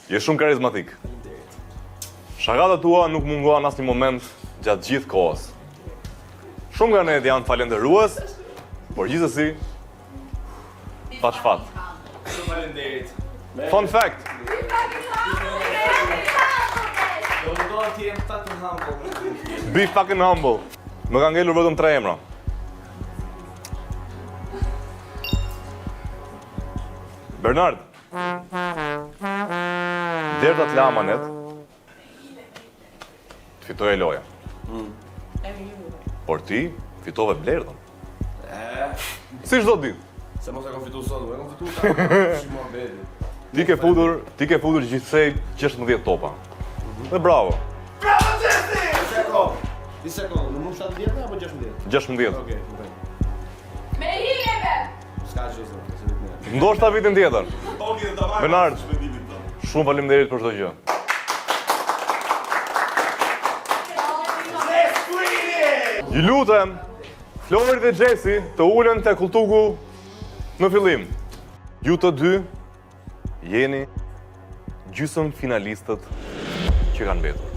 Je shumë karizmatik. Shakatë e tua nuk munguan asnjë moment gjatë gjithë kohës. Shumë nga ne janë falenderues, por gjithsesi paç fat. Shumë faleminderit. Fun fact. Do të doja të jem fucking humble. Be fucking humble. Më kanë ngelur vetëm tre emra. Bernard. Blerta të la amanet. Të fitoje loja. Mm. Por ti fitove Blertën. Si çdo ditë. Se mos e kam fitu sot, e kam fitu ta. Si muhabeti. Ti ke futur, ti ke futur gjithsej 16 topa. Dhe bravo. Bravo Jesse! Një sekond. Një sekond, në mund 17 apo 16? 16. Okej, okej. Me hileve! S'ka gjë sot, se nuk më. Ndoshta vitin tjetër. Toki do ta marrë. Bernard. Shumë faleminderit për çdo gjë. Ju lutem, Flori dhe Jesse të ulen te kolltuku në fillim. Ju të dy jeni gjysëm finalistët që kanë mbetur.